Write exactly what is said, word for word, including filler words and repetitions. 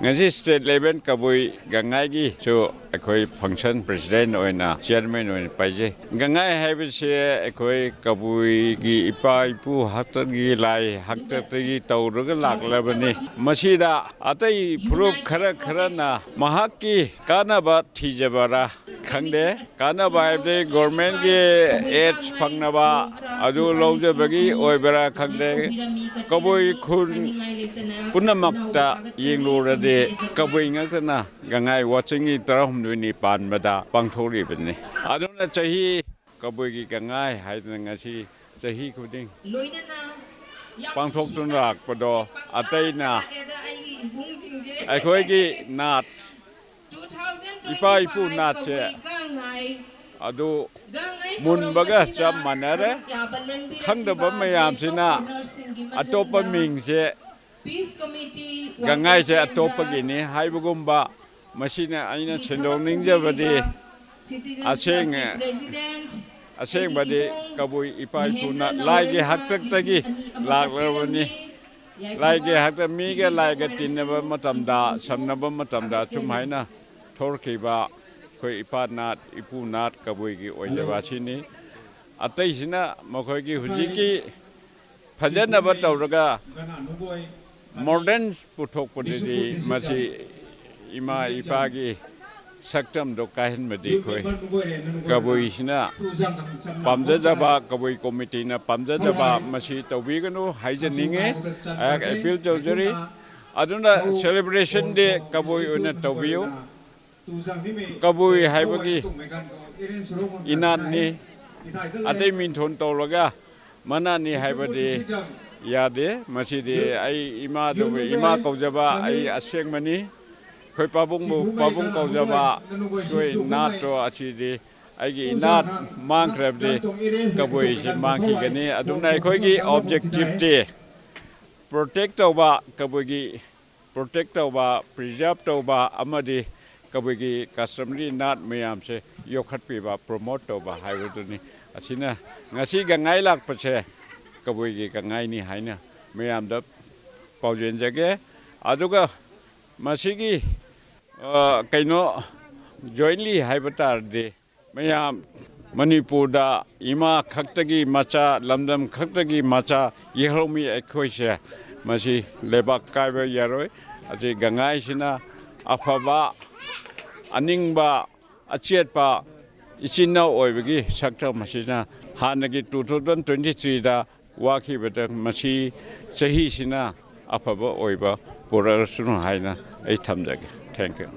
ꯉꯁꯤ state level ꯀꯕꯨꯏ ꯒꯪꯉꯥꯏꯒꯤꯁꯨ ꯑꯩꯈꯣꯏ function president ꯑꯣꯏꯅ, chairman ꯑꯣꯏꯅ ꯄꯥꯏꯖꯩ꯫ ꯒꯪꯉꯥꯏ ꯍꯥꯏꯕꯁꯦ ꯑꯩꯈꯣꯏ ꯀꯕꯨꯏꯒꯤ ꯏꯄꯥ ꯏꯄꯨ ꯍꯥꯛꯇꯛꯀꯤ ꯂꯥꯏ ꯍꯥꯛꯇꯛꯇꯒꯤ ꯇꯧꯔꯒ ꯂꯥꯛꯂꯕꯅꯤ꯫ ꯃꯁꯤꯗ ꯑꯇꯩ ꯐꯨꯔꯨꯞ ꯈꯔ ꯈꯔꯅ ꯃꯍꯥꯛꯀꯤ ꯀꯥꯟꯅꯕ ꯊꯤꯖꯕꯔꯥ ꯈꯪꯗꯦ, ꯀꯥꯟꯅꯕ ꯍꯥꯏꯕꯗꯤ government ꯀꯤ aids ꯐꯪꯅꯕ ꯑꯗꯨ ꯂꯧꯖꯕꯒꯤ ꯑꯣꯏꯕꯔꯥ ꯈꯪꯗꯦ꯫ ꯀꯕꯨꯏ ꯈꯨꯟ ꯄꯨꯝꯅꯃꯛꯇ ꯌꯦꯡꯂꯨꯔꯗꯤ ꯀꯕꯨꯏ ꯉꯥꯛꯇꯅ ꯒꯪꯉꯥꯏ ꯋꯥꯆꯤꯡꯒꯤ ꯇꯔꯥꯍꯨꯝꯗꯣꯏꯅꯤ ꯄꯥꯟꯕꯗ ꯄꯥꯡꯊꯣꯛꯂꯤꯕꯅꯤ꯫ ꯑꯗꯨꯅ ꯆꯍꯤ ꯀꯕꯨꯏꯒꯤ ꯒꯪꯉꯥꯏ ꯍꯥꯏꯗꯅ ꯉꯁꯤ ꯆꯍꯤ ꯈꯨꯗꯤꯡ ꯄꯥꯡꯊꯣꯛꯇꯨꯅ ꯂꯥꯛꯄꯗꯣ ꯑꯇꯩꯅ ꯑꯩꯈꯣꯏꯒꯤ ꯅꯥꯠ, ꯏꯄꯥ ꯏꯄꯨ ꯅꯥꯠꯁꯦ ꯑꯗꯨ ꯃꯨꯟꯕꯒ ꯆꯞ ꯃꯥꯟꯅꯔꯦ꯫ ꯈꯪꯗꯕ ꯃꯌꯥꯝꯁꯤꯅ ꯑꯇꯣꯞꯄ ꯃꯤꯡꯁꯦ, ꯒꯪꯉꯥꯏꯁꯦ ꯑꯇꯣꯞꯄꯒꯤꯅꯤ ꯍꯥꯏꯕꯒꯨꯝꯕ, ꯃꯁꯤꯅ ꯑꯩꯅ ꯁꯦꯡꯗꯣꯛꯅꯤꯡꯖꯕꯗꯤ ꯑꯁꯦꯡ-, ꯑꯁꯦꯡꯕꯗꯤ ꯀꯕꯨꯏ ꯏꯄꯥ ꯏꯄꯨꯅ ꯂꯥꯏꯒꯤ ꯍꯥꯛꯇꯛꯇꯒꯤ ꯂꯥꯛꯂꯕꯅꯤ꯫ ꯂꯥꯏꯒꯤ ꯍꯥꯛꯇꯛ, ꯃꯤꯒ ꯂꯥꯏꯒ ꯇꯤꯟꯅꯕ ꯃꯇꯝꯗ, ꯁꯝꯅꯕ ꯃꯇꯝꯗ ꯁꯨꯝ ꯍꯥꯏꯅ ꯊꯣꯛꯈꯤꯕ ꯑꯩꯈꯣꯏ ꯏꯄꯥ ꯅꯥꯠ, ꯏꯄꯨ ꯅꯥꯠ ꯀꯕꯨꯏꯒꯤ ꯑꯣꯏꯖꯕ ꯑꯁꯤꯅꯤ꯫ ꯑꯇꯩꯁꯤꯅ ꯃꯈꯣꯏꯒꯤ ꯍꯧꯖꯤꯛꯀꯤ ꯐꯖꯅꯕ ꯇꯧꯔꯒ modern ꯄꯨꯊꯣꯛꯄꯗꯗꯤ ꯃꯁꯤ ꯏꯃꯥ ꯏꯄꯥꯒꯤ ꯁꯛꯇꯝꯗꯣ ꯀꯥꯏꯍꯟꯕꯗꯤ ꯑꯩꯈꯣꯏ ꯀꯕꯨꯏꯁꯤꯅ ꯄꯥꯝꯖꯗꯕ, ꯀꯕꯨꯏ committee ꯅ ꯄꯥꯝꯖꯗꯕ ꯃꯁꯤ ꯇꯧꯕꯤꯒꯅꯨ ꯍꯥꯏꯖꯅꯤꯡꯉꯤ꯫ ꯑꯩꯍꯥꯛ appeal ꯇꯧꯖꯔꯤ꯫ ꯑꯗꯨꯅ celebration day ꯀꯕꯨꯏ ꯑꯣꯏꯅ ꯇꯧꯕꯤꯌꯨ꯫ ꯀꯕꯨꯏ ꯍꯥꯏꯕꯒꯤ ꯏꯅꯥꯠꯅꯤ꯫ ꯑꯇꯩ ꯃꯤꯡꯊꯣꯟ ꯇꯧꯔꯒ ꯃꯅꯥꯠꯅꯤ ꯍꯥꯏꯕꯗꯤ ꯌꯥꯗꯦ꯫ ꯃꯁꯤꯗꯤ ꯑꯩ ꯏꯃꯥꯗꯨꯕꯨ ꯏꯃꯥ ꯀꯧꯖꯕ ꯑꯩ ꯑꯁꯦꯡꯕꯅꯤ꯫ ꯑꯩꯈꯣꯏ ꯄꯥꯕꯨꯡꯕꯨ ꯄꯥꯕꯨꯡ ꯀꯧꯖꯕ ꯑꯩꯈꯣꯏ ꯅꯥꯠꯇꯣ ꯑꯁꯤꯗꯤ ꯑꯩꯒꯤ ꯏꯅꯥꯠ ꯃꯥꯡꯈ꯭ꯔꯕꯗꯤ ꯀꯕꯨꯏꯁꯤ ꯃꯥꯡꯈꯤꯒꯅꯤ꯫ ꯑꯗꯨꯝꯅ ꯑꯩꯈꯣꯏꯒꯤ objective ꯇꯤ protect ꯇꯧꯕ, ꯀꯕꯨꯏꯒꯤ protect ꯇꯧꯕ, preserve ꯇꯧꯕ ꯑꯃꯗꯤ ꯀꯕꯨꯏꯒꯤ customary ꯅꯥꯠ ꯃꯌꯥꯝꯁꯦ ꯌꯣꯛꯈꯠꯄꯤꯕ, promote ꯇꯧꯕ ꯍꯥꯏꯕꯗꯨꯅꯤ꯫ ꯑꯁꯤꯅ ꯉꯁꯤ ꯒꯪꯉꯥꯏ ꯂꯥꯛꯄꯁꯦ ꯀꯕꯨꯏꯒꯤ ꯒꯪꯉꯥꯏꯅꯤ ꯍꯥꯏꯅ ꯃꯌꯥꯝꯗ ꯄꯥꯎꯖꯦꯟꯖꯒꯦ꯫ ꯑꯗꯨꯒ ꯃꯁꯤꯒꯤ ꯑ, ꯀꯩꯅꯣ, jointly ꯍꯥꯏꯕ ꯇꯥꯔꯗꯤ, ꯃꯌꯥꯝ ꯃꯅꯤꯄꯨꯔꯗ ꯏꯃꯥ ꯈꯛꯇꯒꯤ ꯃꯆꯥ, ꯂꯝꯗꯝ ꯈꯛꯇꯒꯤ ꯃꯆꯥ ꯌꯦꯛꯍꯧꯃꯤ ꯑꯩꯈꯣꯏꯁꯦ, ꯃꯁꯤ ꯂꯩꯕꯥꯛ ꯀꯥꯏꯕ ꯌꯥꯔꯣꯏ꯫ ꯑꯁꯤ ꯒꯪꯉꯥꯏꯁꯤꯅ ꯑꯐꯕ, ꯑꯅꯤꯡꯕ, ꯑꯆꯦꯠꯄ ꯏꯆꯤꯟ ꯏꯅꯥꯎ ꯑꯣꯏꯕꯒꯤ ꯁꯛꯇꯝ ꯑꯁꯤꯅ ꯍꯥꯟꯅꯒꯤ two thousand twenty threeꯗ ꯋꯥꯈꯤꯕꯗ ꯃꯁꯤ ꯆꯍꯤꯁꯤꯅ ꯑꯐꯕ ꯑꯣꯏꯕ ꯄꯨꯔꯛꯑꯁꯅꯨ ꯍꯥꯏꯅ ꯑꯩ ꯊꯝꯖꯒꯦ꯫ Thank you꯫